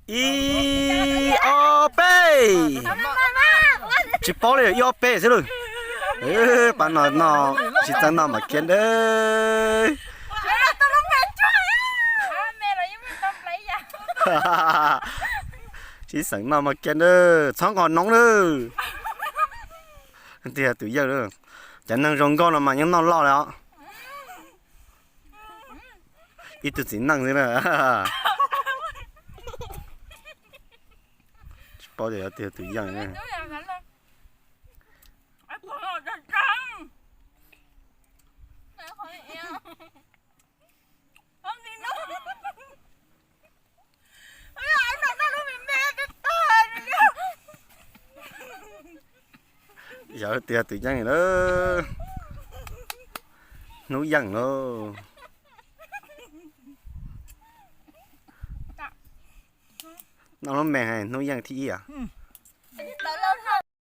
Ib ob peb. Tsis paub li, ib ob peb xwb lauj. Pab no no, tsis txawj noj mas khiav nawb. Tsis txawj noj mas khiav nawb, txhob nqos noov nawb. Tiag tus yeej, cov neeg zoo nkauj no mas yeej noj loj li os. Ib tug txiv neej xwb na. Tsis paub tias yog tus yeej. Yog tias tus yeej lawm, hnub yeej lauj. Noj lub me hnub yeej thib ib os.